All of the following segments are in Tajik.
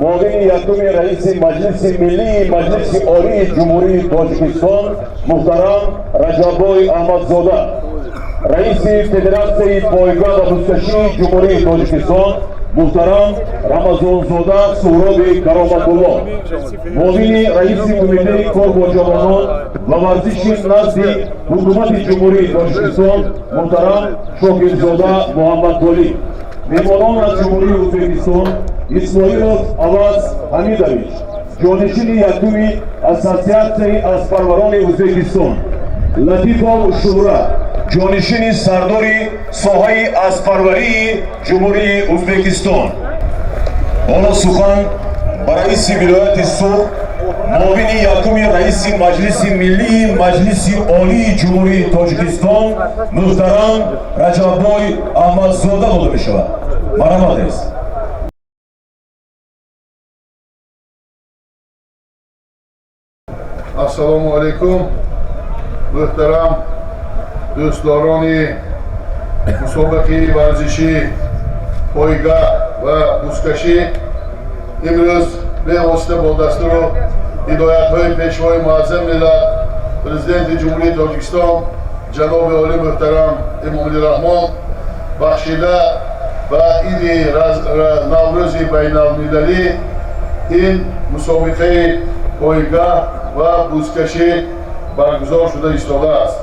Муовини якуми раиси Маҷлиси Миллии Маҷлиси Олии Ҷумҳурии Тоҷикистон муҳтарам Раҷаббой Аҳмадзода, раиси Федератсияи пойга ва бузкашии Ҷумҳурии Тоҷикистон муҳтарам Рамазонзода Суҳроби Кароматулло, муовини раиси Кумитаи кор бо ҷавонон ва варзиши назди Ҳукумати Ҷумҳурии Тоҷикистон муҳтарам Шокирзода Муҳаммадтолиб, меҳмонон аз Ҷумҳурии Ӯзбекистон Исмоилов Аваз Ҳамидович, ҷонишини якуми Ассотсиатсияи аспарварони Ӯзбекистон, Латифов Шуҳрат, ҷонишини сардори соҳаи аспарварии Ҷумҳурии Ӯзбекистон. Ҳоло сухан ба раиси вилояти Суғд, муовини якуми раиси Маҷлиси Миллии Маҷлиси Олии Ҷумҳурии Тоҷикистон муҳтарам Раҷаббой Аҳмадзода дода мешавад. Марҳамат, раис. Ассалому алайкум, муҳтарам дӯстдорони мусобиқаи варзишӣ пойга ва бузкашӣ. Имрӯз бевосита бо дастуру ҳидоятҳои Пешвои Муаззами миллат, Президенти Ҷумҳурии Тоҷикистон ҷаноби олӣ муҳтарам Эмомалӣ Раҳмон, бахшида ба иди Наврӯзи байналмилалӣ, ин мусобиқаи пойга ва бузкашӣ баргузор шуда истодааст.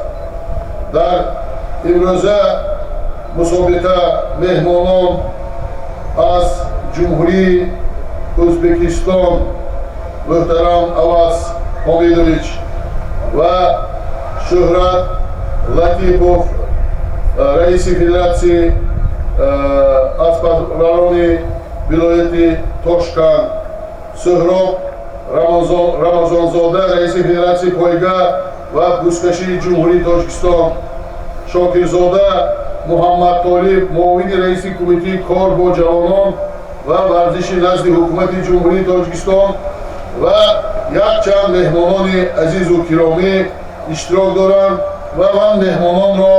Дар имрӯза мусобиқа меҳмонон аз Ҷумҳурии Ӯзбекистон муҳтарам Аваз Ҳомидович ва Шӯҳрат Латипов, раиси Федератсияи аспарварони вилояти Тошканд, Суҳроб Рамазонзода, раиси Федератсияи пойга ва бузкашии Ҷумҳурии Тоҷикистон, Шокирзода Муҳаммадтолиб, муовини раиси Кумитаи кор бо ҷавонон ва варзиши назди Ҳукумати Ҷумҳурии Тоҷикистон ва якчанд меҳмонони азизу киромӣ иштирок доранд ва ман меҳмононро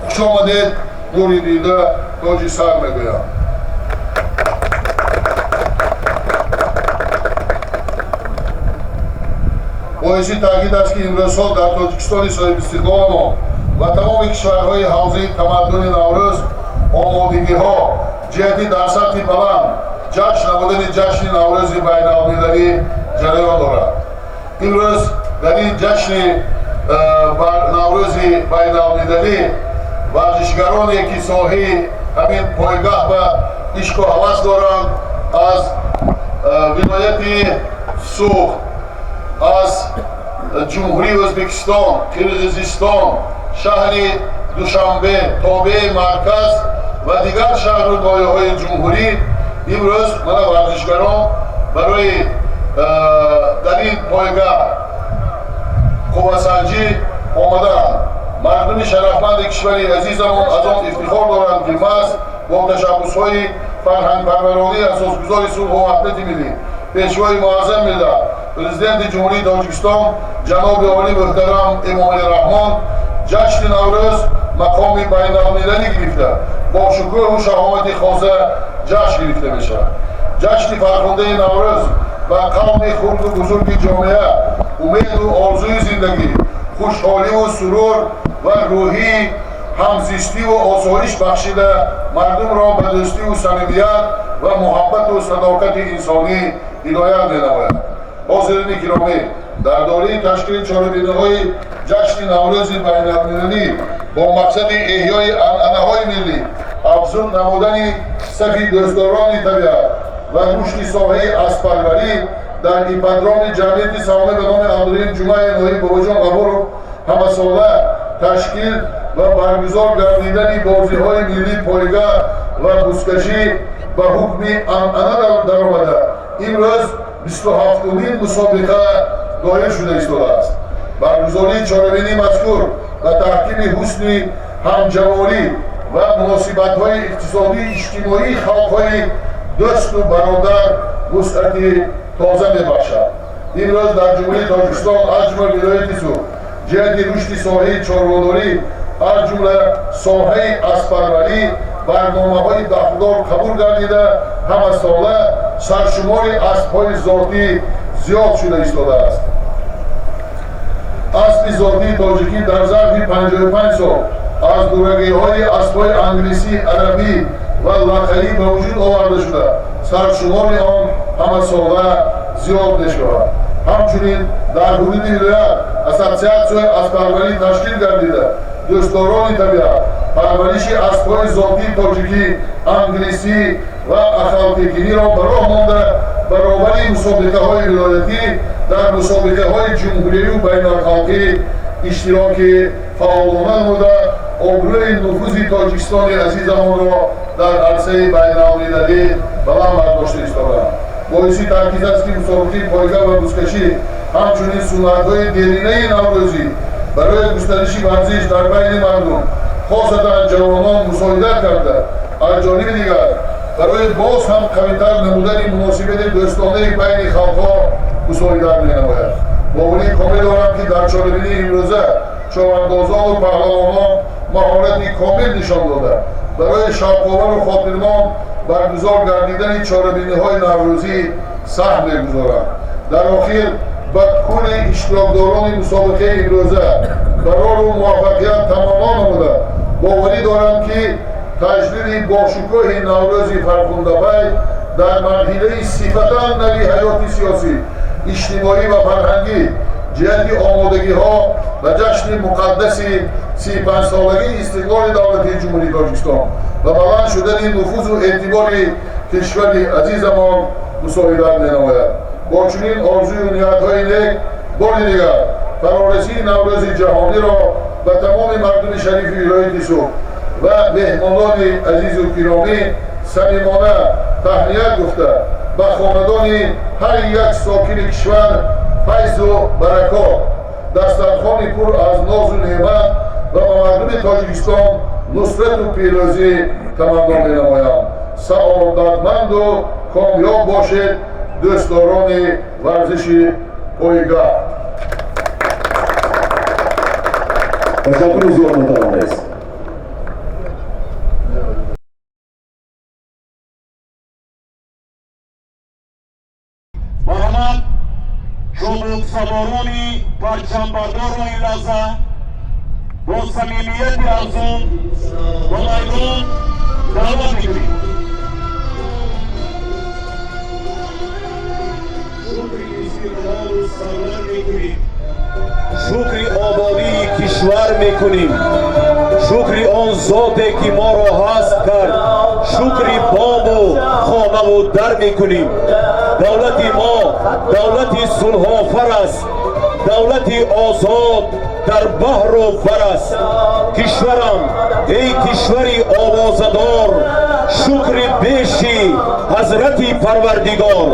хушомадед, нури дида, тоҷи сар мегӯям. Боиси таъкид аст, ки имрӯзҳо дар Тоҷикистони соҳибистиқлоламон ва тамоми кишварҳои ҳавзаи тамаддуни Наврӯз омодагиҳо ҷиҳати дар сатҳи баланд ҷашн намудани ҷашни Наврӯзи байналмилалӣ ҷараён дорад. Имрӯз дар ин ҷашни Наврӯзи байналмилалӣ варзишгароне, ки соҳаи ҳамин пойгаҳ ба ишқу ҳавас доранд, аз вилояти Суғд, аз Ҷумҳурии Ӯзбекистон, Қирғизистон, шаҳри Душанбе, тобеи марказ ва дигар шаҳру ноҳияҳои ҷумҳурӣ имрӯз мана варзишгарон барои дар ин пойгаҳ қуввасанҷӣ омадаанд. Мардуми шарафманди кишвари азизамон аз он ифтихор доранд, ки маҳз бо ташаббусҳои фарҳангпарваронии асосгузори сулҳу ваҳдати миллӣ, Пешвои Муаззами миллат, Президенти Ҷумҳурии Тоҷикистон ҷаноби олӣ муҳтарам Эмомалӣ Раҳмон ҷашни Наврӯз мақоми байналмилалӣ гирифта, бо шукӯҳу шаҳомати хоса ҷашн гирифта мешавад. Ҷашни фархундаи Наврӯз ба қавми хурду бузурги ҷомеа умеду орзуи зиндагӣ, хушҳоливу сурур ва рӯҳии ҳамзистиву осоиш бахшида, мардумро ба дӯстиву самимият ва муҳаббату садоқати инсонӣ ҳидоят менамояд. Ҳозирини киромӣ, дар доираи ташкили чорабиниҳои ҷашни Наврӯзи байналмилалӣ бо мақсади эҳёи анъанаҳои миллӣ, афзун намудани сафи дӯстдорони табиат ва рушди соҳаи аспарварӣ дар ипподроми ҷамъияти саҳомӣ ба номи Абдураҳим Ҷумаи ноҳияи Бобоҷон Ғафуров ҳамасола ташкил ва баргузор гардидани бозиҳои миллии пойга ва бузкашӣ ба ҳукми анъана даромада, имрӯз 27-умин мусобиқа доир шуда истодааст. Баргузории чорабинии мазкур ба таҳкими ҳусни ҳамҷаворӣ ва муносибатҳои иқтисодию иҷтимоии халқҳои дӯсту бародар вусъати тоза мебахшад. Имрӯз дар Ҷумҳурии Тоҷикистон, аз ҷумла вилояти Суғд, ҷиҳати рушди соҳаи чорводорӣ, аз ҷумла соҳаи аспарварӣ Барномаҳои дахлдор қабул гардида, ҳамасола саршумори аспҳои зотӣ зиёд шуда истодааст. Аспи зотии тоҷикӣ дар зарфи 55 сол аз дурагиҳои аспҳои англисӣ, арабӣ ва лақаӣ ба вуҷуд оварда шуда, саршумори он ҳамасола зиёд мешавад. Ҳамчунин дар ҳудуди вилоят ассотсиатсияи аспарварӣ ташкил гардида, дӯстдорони табиат парвариши аспҳои зотии тоҷикӣ, англисӣ ва ахалтекиниро ба роҳ монда, баробари мусобиқаҳои вилоятӣ дар мусобиқаҳои ҷумҳуриявию байналхалқӣ иштироки фаъолона намуда, обрӯи нуфузи Тоҷикистони азизамонро дар арсаи байналмилалӣ баланд бардошта истодаанд. Боиси таъкид аст, ки мусобиқаи пойга ва бузкашӣ, ҳамчунин суннатҳои деринаи наврӯзӣ барои густариши варзиш дар байни мардум, хосатан ҷавонон, мусоидат карда, аз ҷониби дигар барои боз ҳам қавитар намудани муносибати дӯстонаи байни халқҳо мусоидат менамояд. Боварии комил дорам, ки дар чорабинии имрӯза човандозону паҳлавонон маҳорати комил нишон дода, барои шавқовару хотирмон баргузор гардидани чорабиниҳои наврӯзӣ саҳм мегузоранд. Дар охир ба кулли иштирокдорони мусобиқаи имрӯза барору муваффақият таманно намуда, боварӣ дорам, ки таҷлили бошукӯҳи Наврӯзи фархундапай дар марҳилаи сифатан нави ҳаёти сиёсӣ, иҷтимоӣ ва фарҳангӣ ҷиҳати омодагиҳо ба ҷашни муқаддаси 35-солагии истиқлоли давлатии Ҷумҳурии Тоҷикистон ва баланд шудани нуфузу эътибори кишвари азизамон мусоидат менамояд. Бо чунин орзую ниятҳои нек бори дигар фарорасии Наврӯзи ҷаҳониро ба тамоми мардуми шарифи вилояти Суғд ва меҳмонони азизу киромӣ самимона таҳният гуфта, ба хонадони ҳар як сокини кишвар файзу баракот, дастархони пур аз нозу неъмат ва ба мардуми Тоҷикистон нусрату пирӯзӣ таманно менамоям. Саодатманду комёб бошед, дӯстдорони варзиши пойга. Ташаккури зиёд, муҳтарам раис. Марҳамат, чобуксаворони парчамбардорро ин лаҳза бо самимияти афзун ба майдон даъват мекунем. Шукри истиқлолу сарват мекунем, шукри ободии кишвар мекунем, шукри он зоте, ки моро ҳаст кард, шукри бому хонаву дар мекунем. Давлати мо давлати сулҳофар аст, давлати озод дар баҳру бар аст. Кишварам, эй кишвари овозадор, шукри беши ҳазрати Парвардигор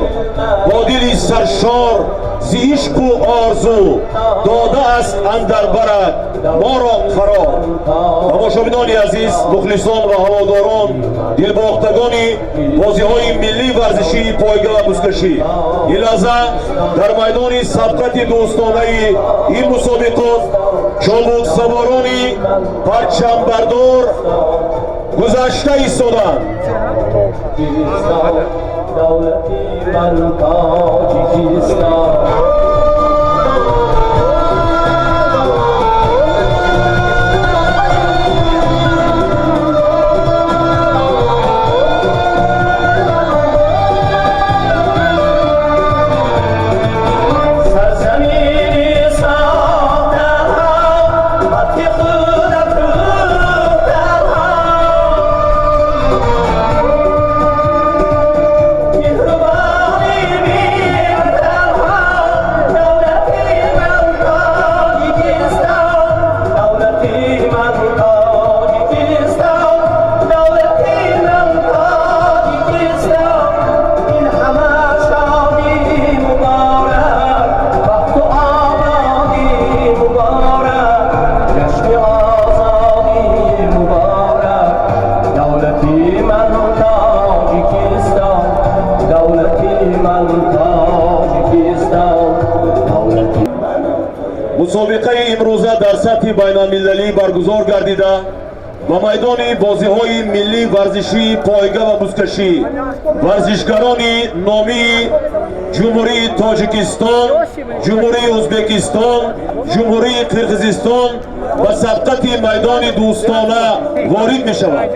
бо дили саршор зи ишқу орзу додааст андар барат моро қарор. Тамошобинони азиз, мухлисон ва ҳаводорон, дилбохтагони бозиҳои миллии варзишии пойга ва бузкашӣ, ин лаҳза дар майдони сабқати дӯстонаи ин мусобиқот чобуксаворони парчамбардор гузашта истоданд. Давлати ман Тоҷикистон. Сарзамини сохтаҳо, бахти худ афрӯхтаҳо, меҳрубони бематалҳо, давлати ман Тоҷикистон, давлати ман Тоҷикистон, давлати ман Тоҷикистон. Ин ҳама шодӣ муборак, бахту ободӣ муборак, ҷашни озодӣ муборак, давлати ман Тоҷикистон, давлати ман Тоҷикистон, давлати Мусобиқаи имрӯза дар сатҳи байналмилалӣ баргузор гардида. Ба майдони бозиҳои миллии варзишии пойга ва бузкашӣ варзишгарони номии Ҷумҳурии Тоҷикистон, Ҷумҳурии Ӯзбекистон, Ҷумҳурии Қирғизистон ба сабқати майдони дӯстона ворид мешаванд.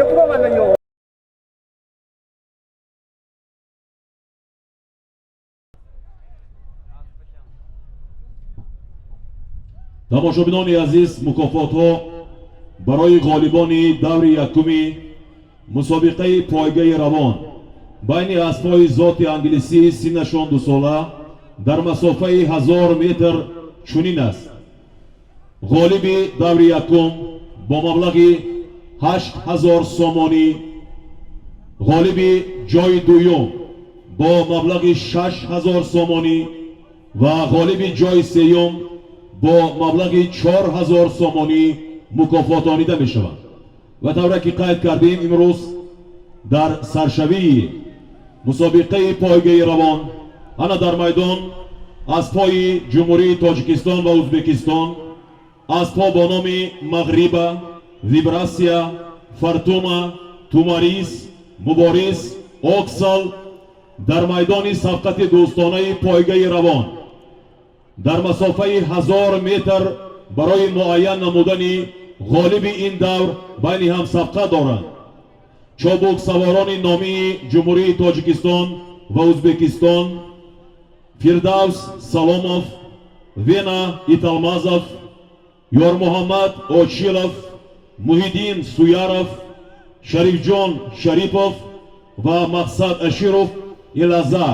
Тамошобинони азиз, мукофотҳо барои ғолибони даври якуми мусобиқаи пойгаи равон байни аспҳои зоти англисӣ синнашон 2 сола дар масофаи 1000 метр чунин аст. Ғолиби даври якум бо маблағи 8000 сомонӣ, ғолиби ҷои дуюм бо маблағи 6000 сомонӣ ва ғолиби ҷои сеюм бо маблағи 4000 сомонӣ мукофотонида мешаванд. Ва тавре ки қайд кардем, имрӯз дар саршавии мусобиқаи пойгаи равон ана дар майдон аспҳои Ҷумҳурии Тоҷикистон ва Ӯзбекистон, аспҳо бо номи Мағриба, Вибрасия, Фартума, Тумарис, Муборис, Оксал дар майдони сабқати дӯстонаи пойгаи равон дар масофаи 1000 метр барои муайян намудани ғолиби ин давр байни ҳам сабқат доранд. Чобуксаворони номии Ҷумҳурии Тоҷикистон ва Ӯзбекистон Фирдавс Саломов, Вена Италмазов, Ёрмуҳаммад Очилов, Муҳиддин Суяров, Шарифҷон Шарипов ва Мақсад Аширов ин лаҳза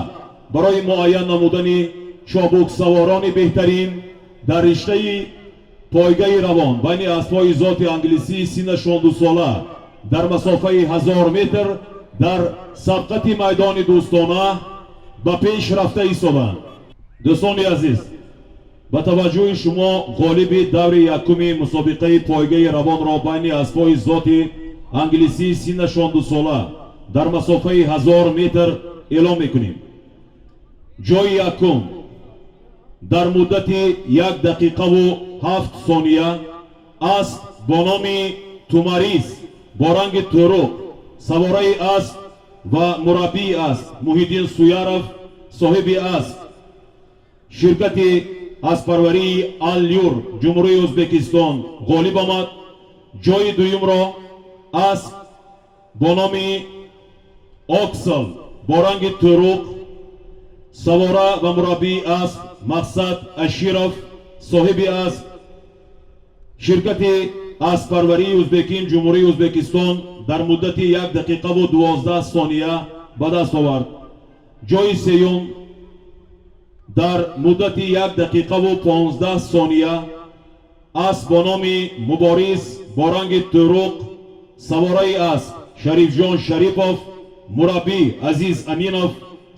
барои муайян намудани чобуксаворони беҳтарин дар риштаи пойгаи равон байни аспҳои зоти англисӣ синнашон 2 сола дар масофаи 1000 метр дар сабқати майдони дӯстона ба пеш рафта истоданд. Дӯстони азиз, ба таваҷҷӯҳи шумо ғолиби даври якуми мусобиқаи пойгаи равонро байни аспҳои зоти англисӣ синнашон 2 сола дар масофаи 1000 метр эълон мекунем. Ҷои якум дар муддати 1 дақиқаву 7 сония асп бо номи Тумарис бо ранги туруқ, савораи асп ва мураббии асп Муҳиддин Суяров, соҳиби асп ширкати аспарварии Алюр, Ҷумҳурии Ӯзбекистон, ғолиб омад. Ҷои дуюмро асп бо номи Оксал бо ранги туруқ, савора ва мураббии асп Мақсад Аширов, соҳиби асп ширкати аспарварии Ӯзбекин, Ҷумҳурии Ӯзбекистон, дар муддати 1 дақиқаву 12 сония ба даст овард. Ҷои сеюм дар муддати 1 дақиқаву 15 сония асп бо номи Муборис бо ранги туруқ, савораи асп Шарифҷон Шарипов, мураббӣ Азиз Аминов,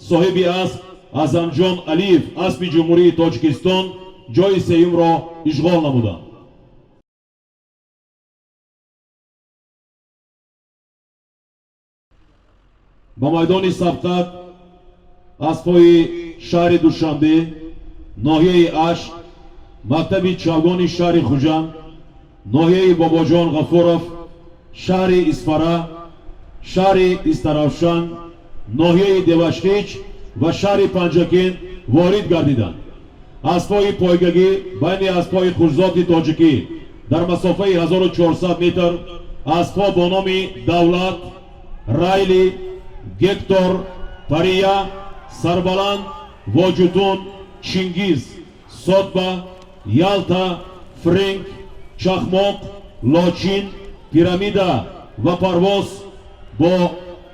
соҳиби асп Аъзамҷон Алиев, аспи Ҷумҳурии Тоҷикистон, ҷои сеюмро ишғол намуданд. Ба майдони сабқат аспҳои шаҳри Душанбе, ноҳияи Ашт, мактаби чавгони шаҳри Хуҷанд, ноҳияи Бобоҷон Ғафуров, шаҳри Исфара, шаҳри Истаравшан, ноҳияи Деваштич ва шаҳри Панҷакент ворид гардиданд. Аспҳои пойгагӣ байни аспҳои хушзоти тоҷикӣ дар масофаи 1400 метр аспҳо бо номи Давлат, Райли, Гектор, Пария, Сарбаланд, Воҷутун, Чингиз, Сотба, Ялта, Френк, Чахмоқ, Лочин, Пирамида ва Парвоз бо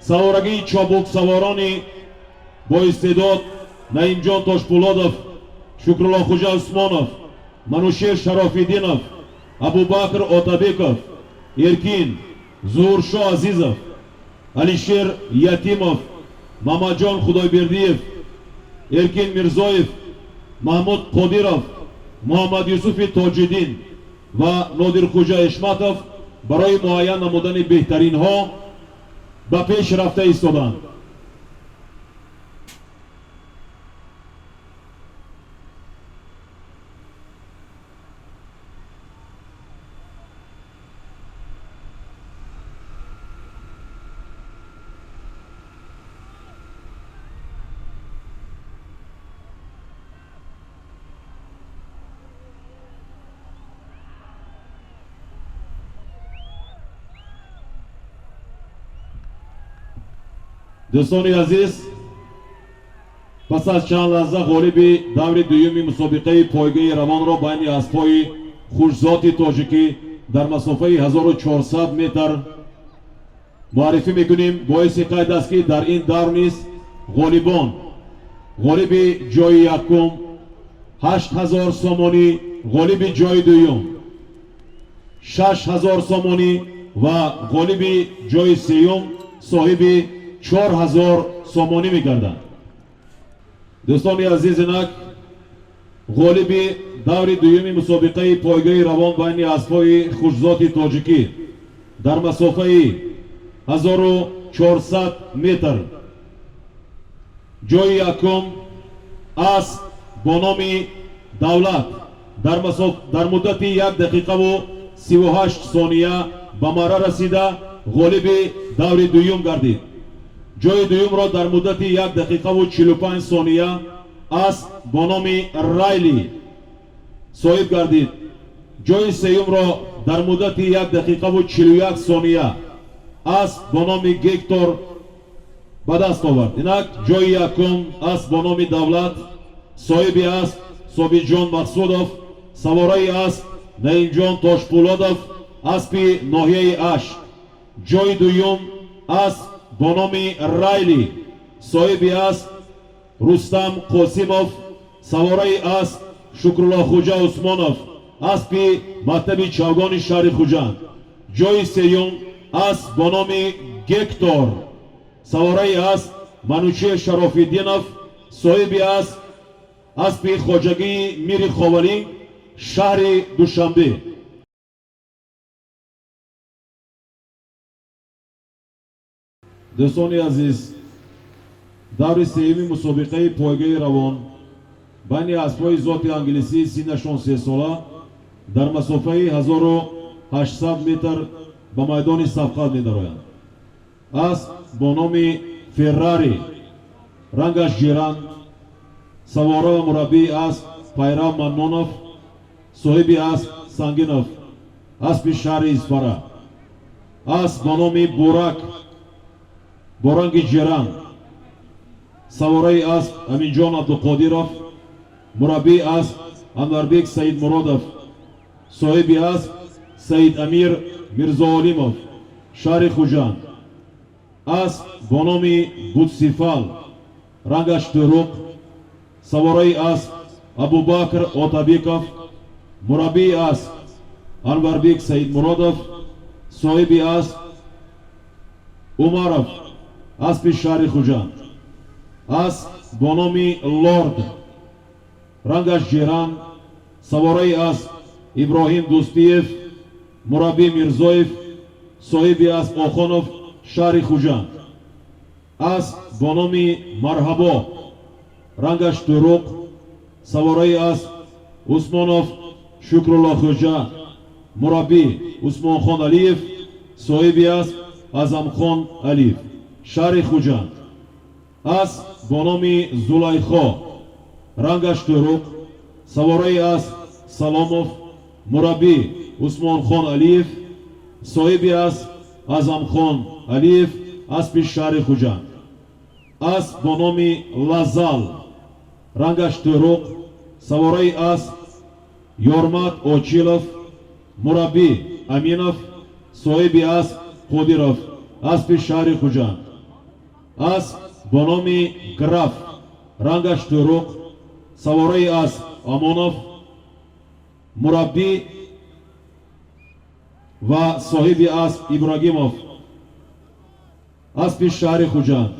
саворагии чобуксаворони боистеъдод Наимҷон Тошпулодов, Шукруллохӯҷа Усмонов, Манушер Шарофиддинов, Абубакр Отабеков, Эркин Зуҳуршо Азизов, Алишер Ятимов, Мамаҷон Худойбердиев, Эркин Мирзоев, Маҳмуд Қодиров, Муҳаммад Юсуфи Тоҷиддин ва Нодирхӯҷа Эшматов барои муайян намудани беҳтаринҳо ба пеш рафта истоданд. Дӯстони азиз, пас аз чанд лаҳза ғолиби даври дуюми мусобиқаи пойгаи равонро байни аспҳои хушзоти тоҷикӣ дар масофаи 1400 метр муаррифӣ мекунем. Боиси қайд аст, ки дар ин давр низ ғолибон: ғолиби ҷои якум 8000 сомонӣ, ғолиби ҷои дуюм 6000 сомонӣ ва ғолиби ҷои сеюм соҳиби 4000 сомонӣ мегарданд. Дӯстони азиз, инак ғолиби даври дуюми мусобиқаи пойгаи равон байни аспҳои хушзоти тоҷикӣ дар масофаи 1400 метр. Ҷои якум асп бо номи Давлат дар муддати 1 дақиқаву 38 сония ба марра расида, ғолиби даври дуюм гардид. Ҷои дуюмро дар муддати 1 дақиқаву 45 сония асп бо номи Райли соҳиб гардид. Ҷои сеюмро дар муддати 1 дақиқаву 41 сония асп бо номи Гектор ба даст овард. Инак, ҷои якум асп бо номи Давлат, соҳиби асп Собиҷон Мақсудов, савораи асп Наимҷон Тошпулодов, аспи ноҳияи Ашт. Ҷои дуюм асп бо номи Райли, соҳиби асп Рустам Қосимов, савораи асп Шукруллохуҷа Усмонов, аспи мактаби чавгони шаҳри Хуҷанд. Ҷои сеюм асп бо номи Гектор, савораи асп Манучер Шарофиддинов, соҳиби асп аспи хоҷагии Мири Ховалинг, шаҳри Душанбе. Дӯстони азиз, даври сеюми мусобиқаи пойгаи равон байни аспҳои зоти англисӣ синнашон 3 сола дар масофаи 1800 метр ба майдони сабқат медароянд. Асп бо номи Феррари, рангаш ҷиран, савора ва мураббии асп Пайрав Маннонов, соҳиби асп Сангинов, аспи шаҳри Исфара. Асп бо номи Бурак бо ранги ҷиран, савораи асп Аминҷон Абдуқодиров, мураббии асп Анварбек Саидмуродов, соҳиби асп Саид Амир Мирзоолимов, шаҳри Хуҷанд. Асп бо номи Бутсифал, рангаш туруқ, савораи асп Абубакр Отабеков, мураббии асп Анварбек Саидмуродов, соҳиби асп Умаров, аспи шаҳри Хуҷанд. Асп бо номи Лорд, рангаш ҷиран, савораи асп Иброҳим Дӯстиев, мураббӣ Мирзоев, соҳиби асп Охонов, шаҳри Хуҷанд. Асп бо номи Марҳабо, рангаш туруқ, савораи асп Усмонов Шукрулло Хоҷа, мураббӣ Усмонхон Алиев, соҳиби асп Аъзамхон Алиев, шаҳри Хуҷанд. Асп бо номи Зулайхо, рангаш туруқ, савораи асп Саломов, мураббӣ Усмонхон Алиев, соҳиби асп Аъзамхон Алиев, аспи шаҳри Хуҷанд. Асп бо номи Лазал, рангаш туруқ, савораи асп Ёрмат Очилов, мураббӣ Аминов, соҳиби асп Қодиров, аспи шаҳри Хуҷанд. Асп бо номи Граф, рангаш туруқ, савораи асп Амонов, мураббӣ ва соҳиби асп Ибрагимов, аспи шаҳри Хуҷанд.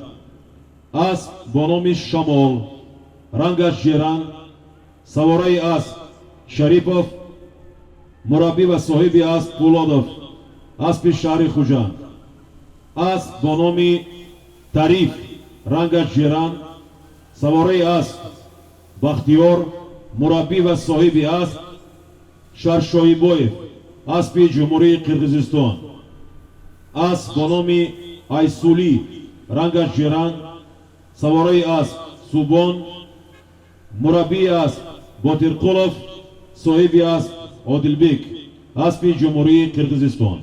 Асп бо номи Шамол, рангаш ҷиран, савораи асп Шарипов, мураббӣ ва соҳиби асп Пулодов, аспи шаҳри Хуҷанд. Асп бо номи Тариф, рангаш ҷиран, савораи асп Бахтиёр, мураббӣ ва соҳиби асп Шаршоибоев, аспи Ҷумҳурии Қирғизистон. Асп бо номи Айсулӣ, рангаш ҷиран, савораи асп Субон, мураббии асп Ботирқулов, соҳиби асп Одилбек, аспи Ҷумҳурии Қирғизистон.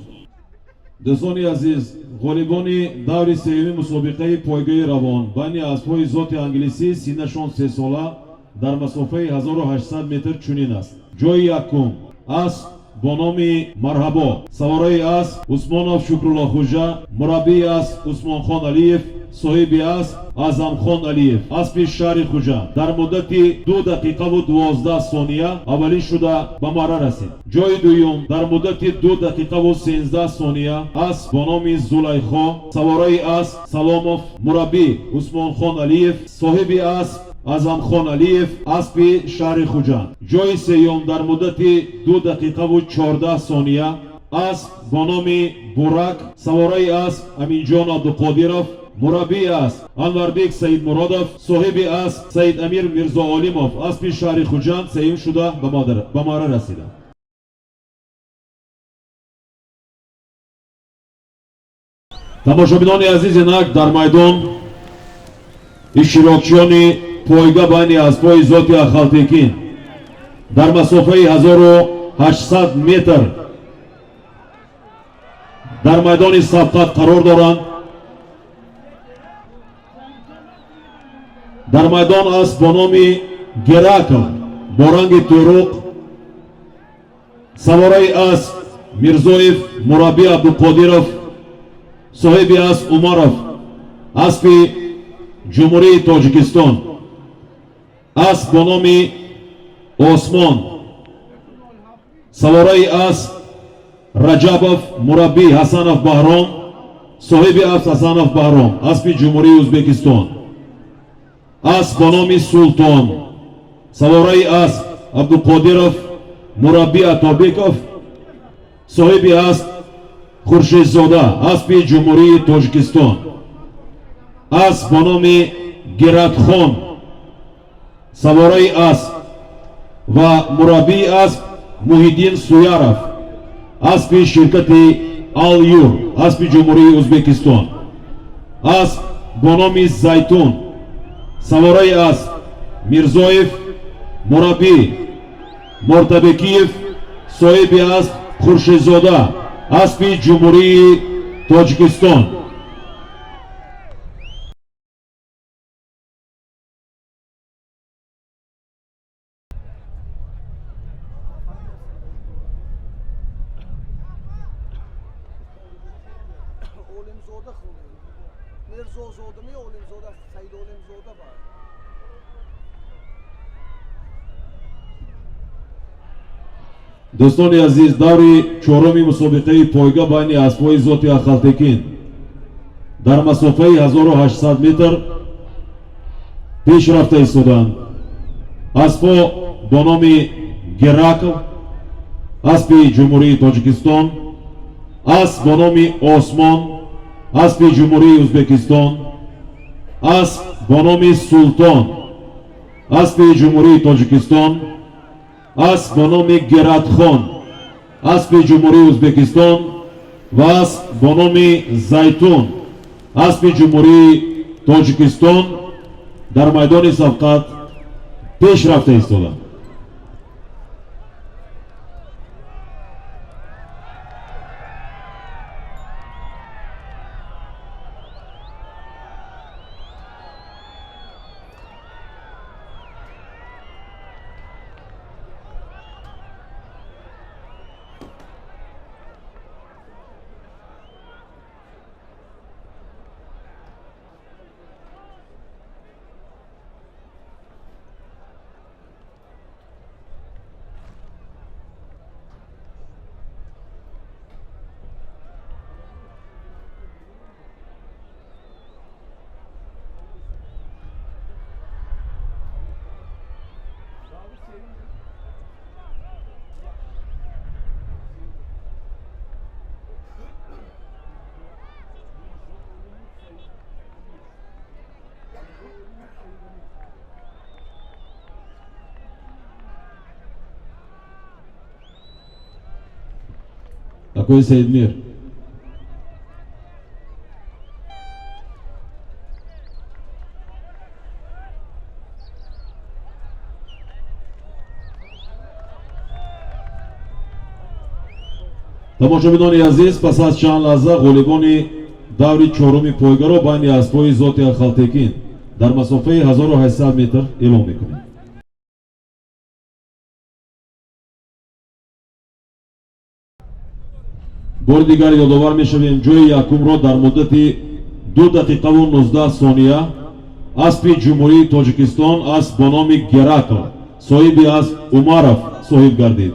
Дӯстони азиз, ғолибони даври сеюми мусобиқаи пойгаи равон байни аспҳои зоти англисӣ синнашон 3 сола дар масофаи 1800 метр чунин аст. Ҷои якум: асп бо номи Марҳабо, савораи асп Усмонов Шукруллохӯҷа, мураббии асп Усмонхон Алиев, соҳиби асп Аъзамхон Алиев, аспи шаҳри Хуҷанд дар муддати 2 дақиқаву 12 сония аввалин шуда ба марра расид. Ҷои дуюм: дар муддати 2 дақиқаву 13 сония асп бо номи Зулайхо, савораи асп Саломов, мураббӣ Усмонхон Алиев, соҳиби асп Аъзамхон Алиев, аспи шаҳри Хуҷанд. Ҷои сеюм: дар муддати 2 дақиқаву 14 сония асп бо номи Бурак, савораи асп Аминҷон Абдуқодиров, мураббии асп Анварбек Саидмуродов, соҳиби асп Саид Амир Мирзоолимов, аспи шаҳри Хуҷанд сеюм шуда ба марра расиданд. Тамошобинони азиз, инак дар майдон иштирокчиёни пойга байни аспҳои зоти ахалтекин дар масофаи 1800 метр дар майдони сабқат қарор доранд. Дар майдон асп бо номи Геракл бо ранги туруқ, савораи асп Мирзоев, мураббӣ Абдуқодиров, соҳиби асп Умаров, аспи Ҷумҳурии Тоҷикистон. Асп бо номи Осмон, савораи асп Раҷабов, мураббӣ Ҳасанов Баҳром, соҳиби асп Ҳасанов Баҳром, аспи Ҷумҳурии Ӯзбекистон. Асп бо номи Султон, савораи асп Абдуқодиров, мураббӣ Атобеков, соҳиби асп Хуршедзода, аспи Ҷумҳурии Тоҷикистон. Асп бо номи Гиратхон, савораи асп ва мураббии асп Муҳиддин Суяров, аспи ширкати Алюр, аспи Ҷумҳурии Ӯзбекистон. Асп бо номи Зайтун, савораи асп Мирзоев, мураббӣ Мортабекиев, соҳиби асп Хуршедзода, аспи Ҷумҳурии Тоҷикистон. Олимзода хунед, Мирзозода ми Олимзода, Саид Олимзода ба. Дӯстони азиз, даври чоруми мусобиқаи пойга байни аспҳои зоти ахалтекин дар масофаи 1800 метр пеш рафта истоданд. Аспҳо бо номи Геракл, аспи Ҷумҳурии Тоҷикистон, асп бо номи Осмон, аспи Ҷумҳурии Ӯзбекистон, асп бо номи Султон, аспи Ҷумҳурии Тоҷикистон, асп бо номи Гератхон, аспи Ҷумҳурии Ӯзбекистон ва асп бо номи Зайтун, аспи Ҷумҳурии Тоҷикистон дар майдони сабқат пеш рафта истоданд. Акои Саидмир. Тамошобинони азиз, пас аз чанд лаҳза ғолибони даври чоруми пойгаро байни аспҳои зоти Ахалтекин дар масофаи 1800 метр эълон мекунем. Бори дигар ёдовар мешавем, ҷои якумро дар муддати 2 дақиқаву 19 сония аспи Ҷумҳурии Тоҷикистон, асп бо номи Геракл, соҳиби асп Умаров соҳиб гардид.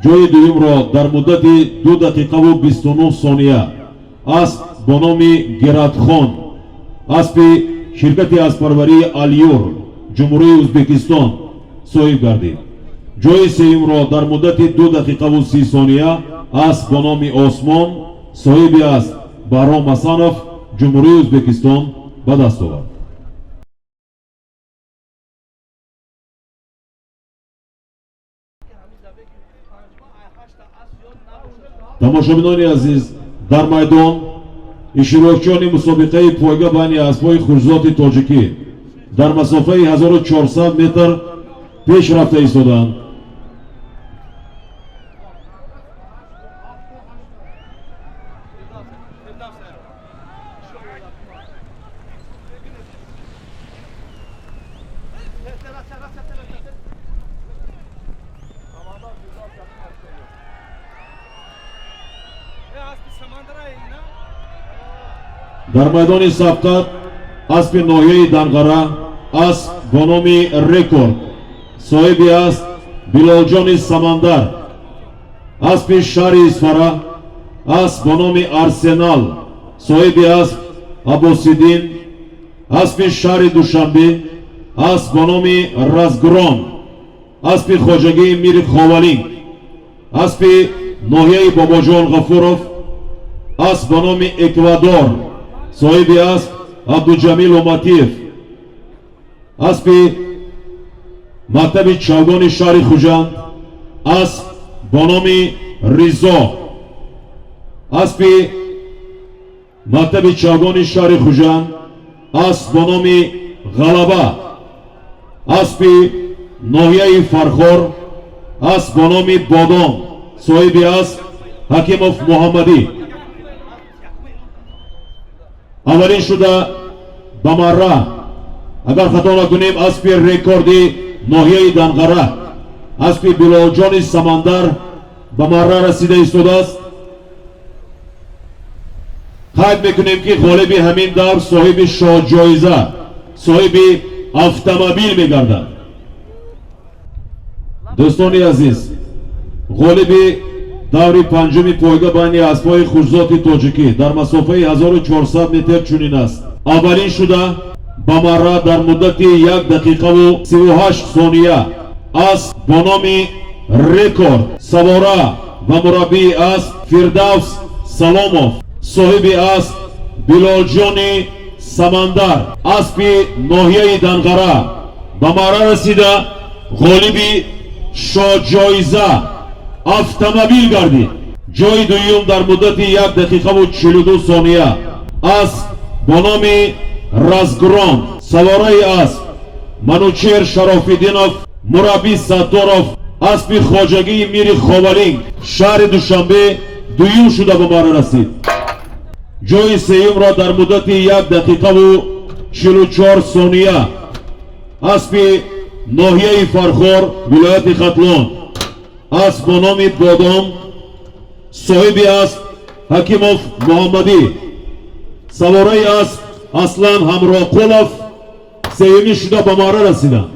Ҷои дуюмро дар муддати 2 дақиқаву 29 сония асп бо номи Гератхон, аспи ширкати аспарварии Алюр, Ҷумҳурии Ӯзбекистон соҳиб гардид. Ҷои сеюмро дар муддати 2 дақиқаву 30 сония асп бо номи Осмон, соҳиби асп Баҳром Ҳасанов, Ҷумҳурии Ӯзбекистон ба даст овард. Тамошобинони азиз, дар майдон иштирокчиёни мусобиқаи пойга байни аспҳои хушзоти тоҷикӣ дар масофаи 1400 метр пеш рафта истодаанд. Дар майдони сабқат аспи ноҳияи Данғара, асп бо номи Рекорд, соҳиби асп Билолҷони Самандар, аспи шаҳри Исфара, асп бо номи Арсенал, соҳиби асп Аббосиддин, аспи шаҳри Душанбе, асп бо номи Разгрон, аспи хоҷагии Мири Ховалинг, аспи ноҳияи Бобоҷон Ғафуров, асп бо номи Эквадор, соҳиби асп Абдуҷамил Уматиев, аспи мактаби чавгони шаҳри Хуҷанд, асп бо номи Ризо, аспи мактаби чавгони шаҳри Хуҷанд, асп бо номи Ғалаба, аспи ноҳияи Фархор, асп бо номи Бодом, соҳиби асп Ҳакимов Муҳаммадӣ. Аввалин шуда ба марра, агар хато накунем, аспи рекорди ноҳияи Данғара, аспи Билолҷони Самандар ба марра расида истодааст. Қайд мекунем, ки ғолиби ҳамин давр соҳиби шоҳҷоиза, соҳиби автомобил мегардад. Дӯстони азиз, ғолиби даври панҷуми пойга байни аспҳои хушзоти тоҷикӣ дар масофаи 1400 метр чунин аст. Аввалин шуда ба марра дар муддати 1 дақиқаву 38 сония асп бо номи Рекорд, савора ва мураббии асп Фирдавс Саломов, соҳиби асп Билолҷони Самандар, аспи ноҳияи Данғара ба марра расида, ғолиби шоҳҷоиза автомобил гардид. Ҷои дуюм дар муддати 1 дақиқаву 42 сония асп бо номи Разгрон, савораи асп Манучер Шарофиддинов, мураббӣ Сатторов, аспи хоҷагии Мири Ховалинг, шаҳри Душанбе дуюм шуда ба марра расид. Ҷои сеюмро дар муддати 1 дақиқаву 44 сония аспи ноҳияи Фархор, вилояти Хатлон, асп бо номи Бодом, соҳиби асп Ҳакимов Муҳаммадӣ, савораи асп Аслан Ҳамроқулов сеюмӣ шуда ба марра расиданд.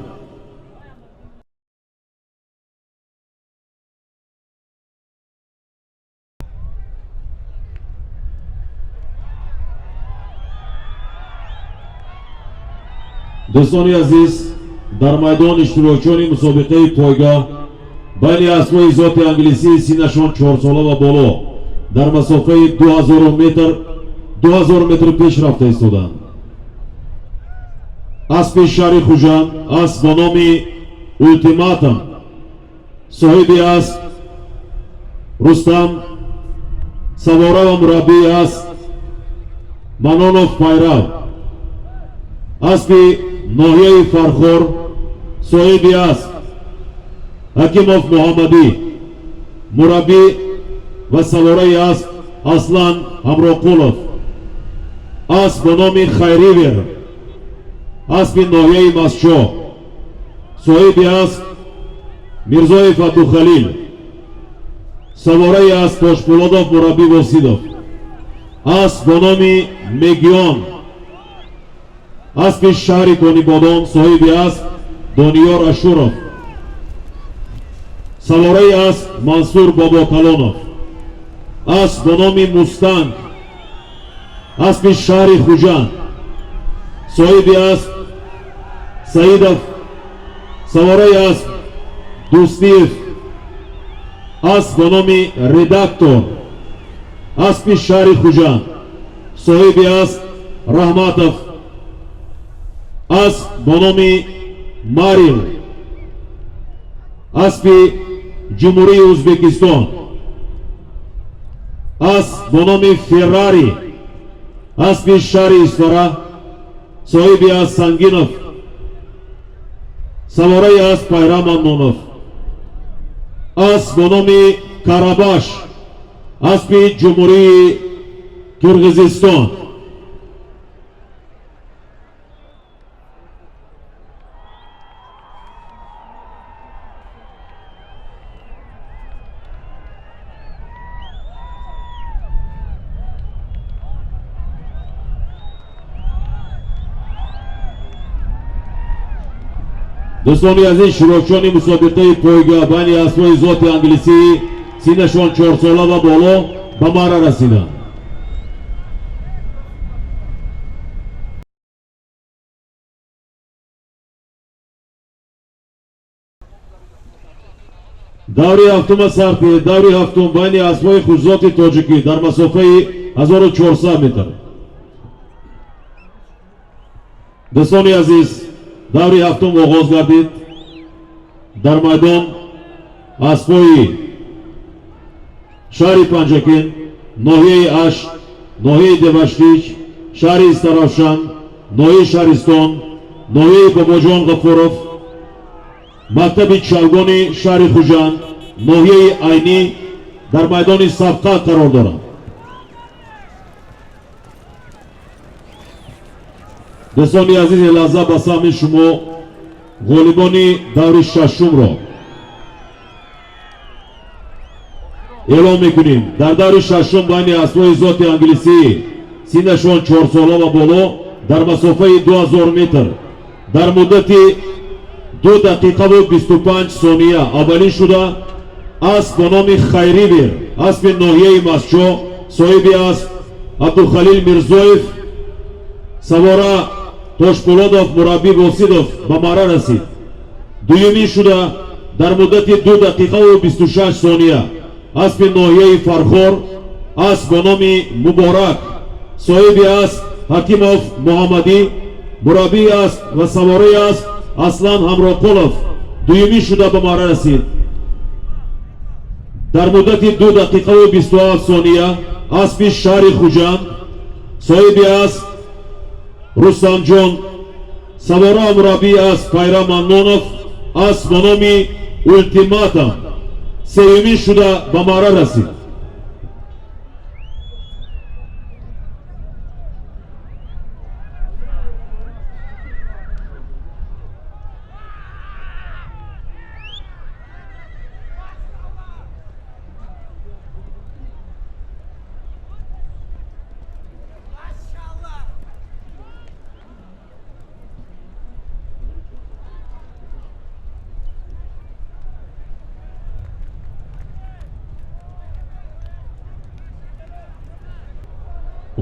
Дӯстони азиз, дар майдон иштирокчиёни мусобиқаи пойга байни аспҳои зоти англисии синнашон 4-сола ва боло дар масофаи 2000 метр, 2000 метр пеш рафта истоданд. Аспи шаҳри Хуҷанд, асп бо номи Ултиматум, соҳиби асп Рустам, савора ва мураббии асп Манонов Пайрав, аспи ноҳияи Фархор, соҳиби асп Ҳакимов Муҳаммадӣ, мураббӣ Ва савораи асп Аслан Ҳамроқулов. Асп бо номи Хайривер, аспи ноҳияи Мастчоҳ, соҳиби асп Мирзоев Абдухалил, савораи асп Тошпулодов, мураббӣ Восидов. Асп бо номи Мегион, аспи шаҳри Конибодом, соҳиби асп Дониёр Ашуров, савораи асп Мансур Бобокалонов. Асп бо номи Мустанг, аспи шаҳри Хуҷанд, соҳиби асп Саидов, савораи асп Дӯстиев. Асп бо номи Редактор, аспи шаҳри Хуҷанд, соҳиби асп Раҳматов. Асп бо номи Марил, аспи Ҷумҳурии Ӯзбекистон. Асп бо номи Феррари, аспи шаҳри Исфара, соҳиби асп Сангинов, савораи асп Пайрам Маннонов. Асп бо номи Карабаш, аспи Ҷумҳурии Қирғизистон. Дӯстони азиз, иштирокчиёни мусобиқаи пойга байни аспҳои зоти англисӣ синнашон 4 сола ва боло ба марра расиданд. Даври ҳафтума сарпи. Даври ҳафтум байни аспҳои хушзоти тоҷикӣ дар масофаи 1400 метр. Дӯстони азиз, даври ҳафтум оғоз гардид. Дар майдон аспҳои шаҳри Панҷакент, ноҳияи Ашт, ноҳияи Деваштич, шаҳри Истаравшан, ноҳияи Шаҳристон, ноҳияи Бобоҷон Ғафуров, мактаби чавгони шаҳри Хуҷанд, ноҳияи Айнӣ дар майдони сабқат қарор доранд. Дӯстони азизи, лаҳза ба саҳми шумо ғолибони даври шашумро эълон мекунем. Дар даври шашум байни аспҳои зоти англисӣ синнашон 4 сола ва боло дар масофаи 2000 метр дар муддати 2 дақиқаву 25 сония аввалин шуда асп бо номи Хайривер, аспи ноҳияи Мастчоҳ, соҳиби асп Абдухалил Мирзоев, савора Тошпулодов, мураббӣ Восидов ба марра расид. Дуюмин шуда дар муддати 2 дақиқаву 26 сония аспи ноҳияи Фархор, асп бо номи Муборак, соҳиби асп Ҳакимов Муҳаммадӣ, мураббии асп ва савораи асп Аслан Ҳамроқулов дуюмин шуда ба марра расид. Дар муддати 2 дақиқаву 27 сония аспи шаҳри Хуҷанд, соҳиби асп Рустамҷон, савора, мураббии асп Пайрам Маннонов, асп бо номи Ултиматам сеюмин шуда ба марра расид.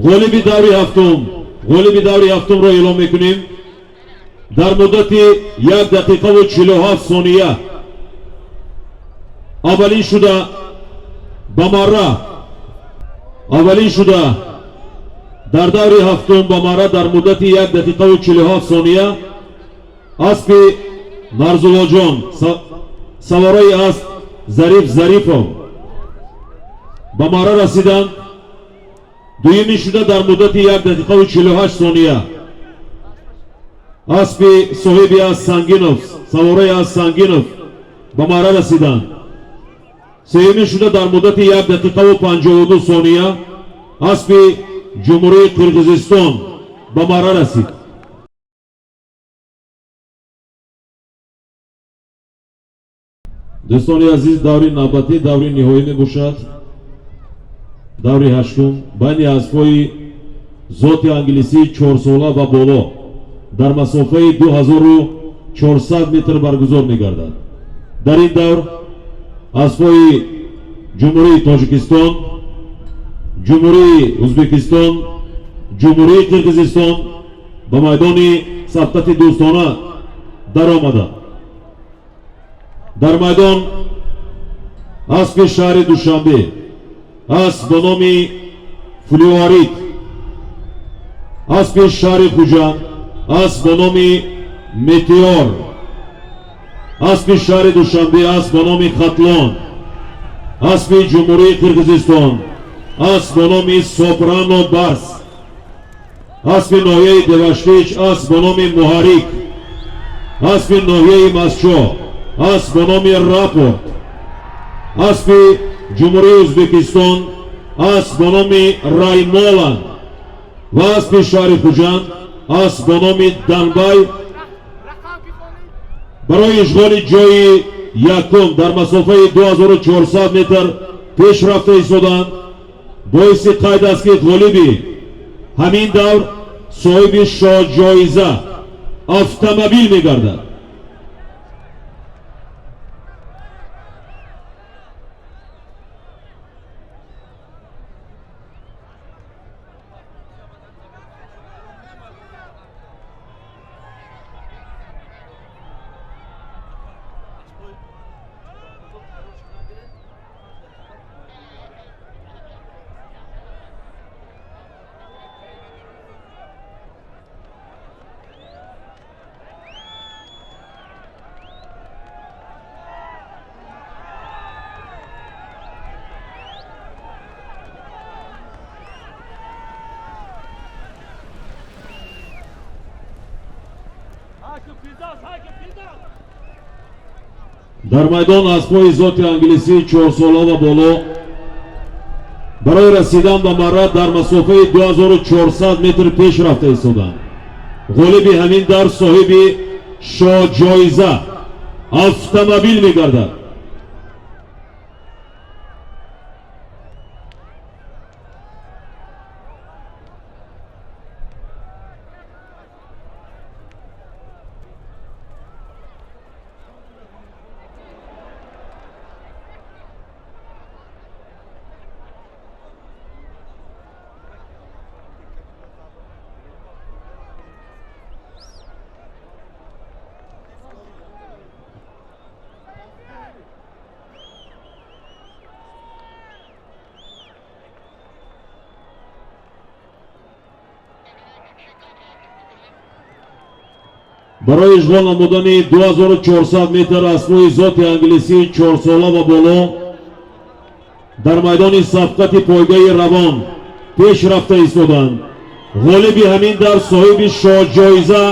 Ғолиби даври ҳафтум, ғолиби даври ҳафтумро эълон мекунем. Дар муддати 1 дақиқаву 47 сония аввалин шуда ба марра, аввалин шуда дар даври ҳафтум ба марра дар муддати 1 дақиқаву 47 сония аспи Нарзуллоҷон, савораи асп Зариф Зарифов ба марра расиданд. Дуюмин шуда дар муддати 1 дақиқаву 48 сония аспи соҳиби асп Сангинов, савораи асп Сангинов ба марра расиданд. Сеюмин шуда дар муддати 1 дақиқаву 52 сония аспи Ҷумҳурии Қирғизистон ба марра расид. Дӯстони азиз, даври навбатӣ даври ниҳоӣ мебошад. Даври ҳаштум байни аспҳои зоти англисии чорсола ва боло дар масофаи 2400 метр баргузор мегардад. Дар ин давр аспҳои Ҷумҳурии Тоҷикистон, Ҷумҳурии Ӯзбекистон, Ҷумҳурии Қирғизистон ба майдони сабқати дӯстона даромаданд. Дар майдон аспи шаҳри Душанбе, асп ба номи Флюорит, аспи шаҳри Хуҷанд, асп ба номи Метеор, аспи шаҳри Душанбе, асп ба номи Хатлон, аспи Ҷумҳурии Қирғизистон, асп ба номи Сопрано Барс, аспи ноҳияи Деваштич, асп ба номи Муҳаррик, аспи ноҳияи Мастчоҳ, асп ба номи Рапорт, аспи Ҷумҳурии Ӯзбекистон, асп ба номи Раймоланд ва аспи шаҳри Хуҷанд, асп ба номи Данбай барои ишғоли ҷои якум дар масофаи 2400 метр пеш рафта истоданд. Боиси қайд аст, ки ғолиби ҳамин давр соҳиби шоҳҷоиза автомобил мегардад. Дар майдон аспҳои зоти англисии чорсола ва боло барои расидан ба марра дар масофаи 2400 метр пеш рафта истоданд. Ғолиби ҳамин давр соҳиби шоҳҷоиза автомобил мегардад. Барои ишғол намудани 2400 метр аспҳои зоти англисии чорсола ва боло дар майдони сабқати пойгаи равон пеш рафта истоданд. Ғолиби ҳамин давр соҳиби шоҳҷоиза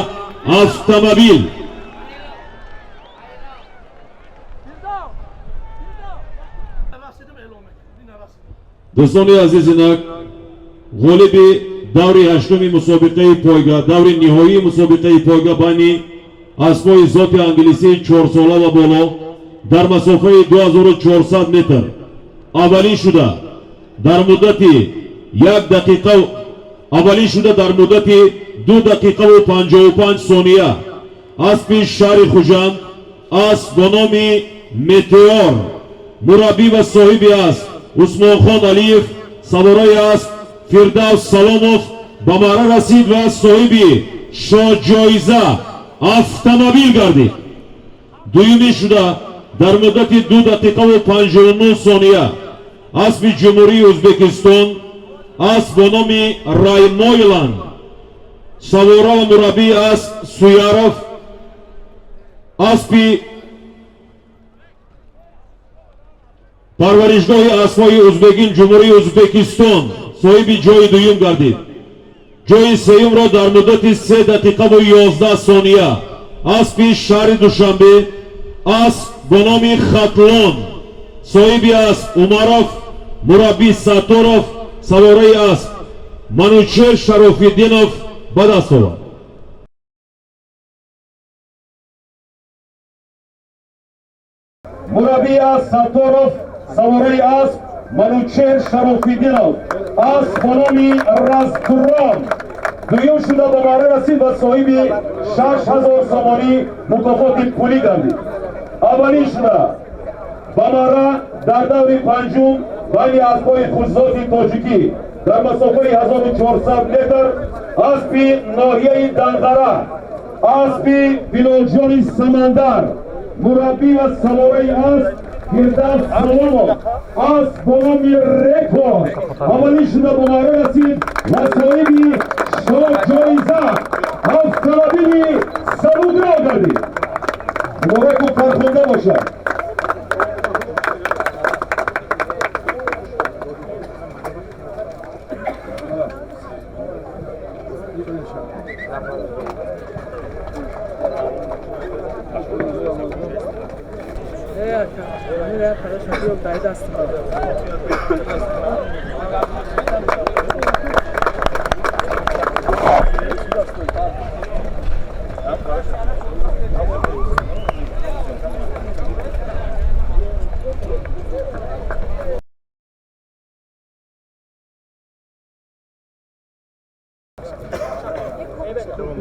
автомобил. Фирдавс! Фирдавс! Расидим, эълон мекунем. Ина расидим. Дӯстони азиз, инак ғолиби даври ҳаштуми мусобиқаи пойга, даври ниҳоии мусобиқаи пойга байни аспҳои зоти англисии чорсола ва боло дар масофаи 2400 метр аввалин шуда дар муддати 1 дақиқа, аввалин шуда дар муддати 2 дақиқаву 55 сония аспи шаҳри Хуҷанд, асп бо номи Метеор, мураббӣ ва соҳиби асп Усмонхон Алиев, савораи асп Фирдавс Саломов ба марра расид ва соҳиби шоҳҷоиза автомобил гардид. Дуюмин шуда дар муддати 2 дақиқаву 59 сония аспи Ҷумҳурии Ӯзбекистон, асп бо номи Раймойланд, савора ва мураббии асп Суяров, аспи парваришгоҳи аспҳои Узбекин, Ҷумҳурии Ӯзбекистон соҳиби ҷои дуюм гардид. Ҷои сеюмро дар муддати 3 дақиқаву 11 сония аспи шаҳри Душанбе, асп бо номи Хатлон, Соҳиби асп Умаров, мураббӣ Сатторов, савораи асп Манучер Шарофиддинов ба даст овард. Мураббии асп Сатторов, савораи асп Манучер Шарофиддинов, асп бо номи Разгром дуюм шуда ба марра расид ва соҳиби 6000 сомонӣ мукофоти пулӣ гардид. Аввалин шуда ба марра дар даври панҷум байни аспҳои хушзоти тоҷикӣ дар масофаи 1400 метр аспи ноҳияи Данғара, аспи Билолҷони Самандар, мураббӣ ва савораи асп Фирдавс Саломов, асп бо номи Рекорд аввалин шуда ба марра расид ва соҳиби ҷоиза автомобили сабукро гардид. Мубораку фархунда бошад.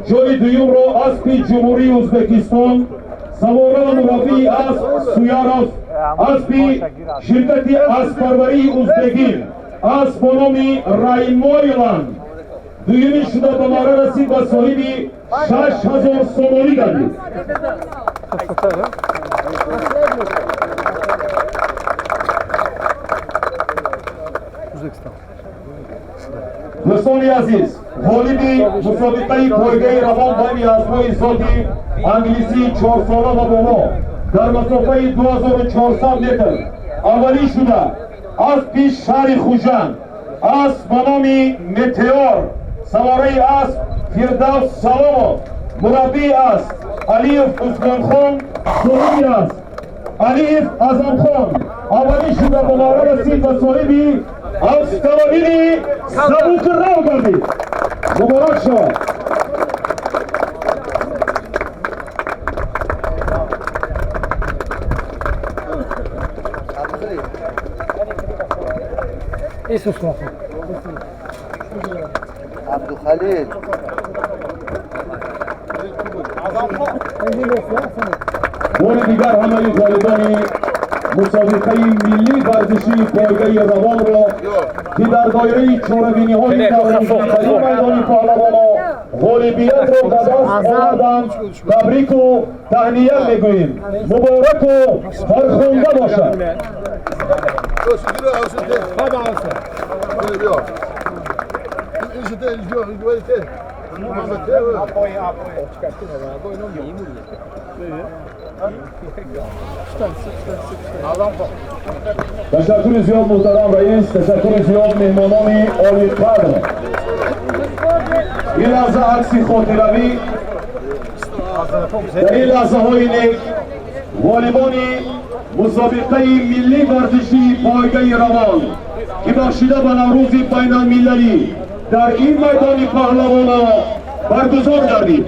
Ҷои дуюмро аспи Ҷумҳурии Ӯзбекистон, савора ва мураббии асп Суяров, аспи ширкати асппарварии Ӯзбекин, асп бо номи Раймойланд дуюмин шуда ба марра расид ва соҳиби 6000 сомонӣ гардид. Дӯстони азиз, ғолиби мусобиқаи пойгаи равон байни аспҳои зоти англисии чорсола ва боло дар масофаи 2400 метр аввалин шуда аспи шаҳри Хуҷанд, асп ба номи Метеор, савораи асп Фирдавс Саломов, мураббии асп Алиев Усмонхон, соҳиби асп Алиев Азамхон аввалин шуда ба марра расид ва соҳиби автомобили сабукрав гардид. Муборак шавад. Абдухалил. Бори дигар ҳамаи ғолибони мусобиқаи миллии варзишии пойгаи равонро, ки дар доираи чорабиниҳои давраи майдони паҳлавоно ғолибиятро ба даст оварданд, табрику таҳният мегӯем. Мубораку фархунда бошад. Ташаккури зиёд, муҳтарам раис, ташаккури зиёд, меҳмонони олиқадр. Ин лаҳза акси хотиравӣ. Дар ин лаҳзаҳои нек ғолибони мусобиқаи миллии варзишии пойгаи равон, ки бахшида ба Наврӯзи байналмилалӣ дар ин майдони паҳлавона баргузор гардид.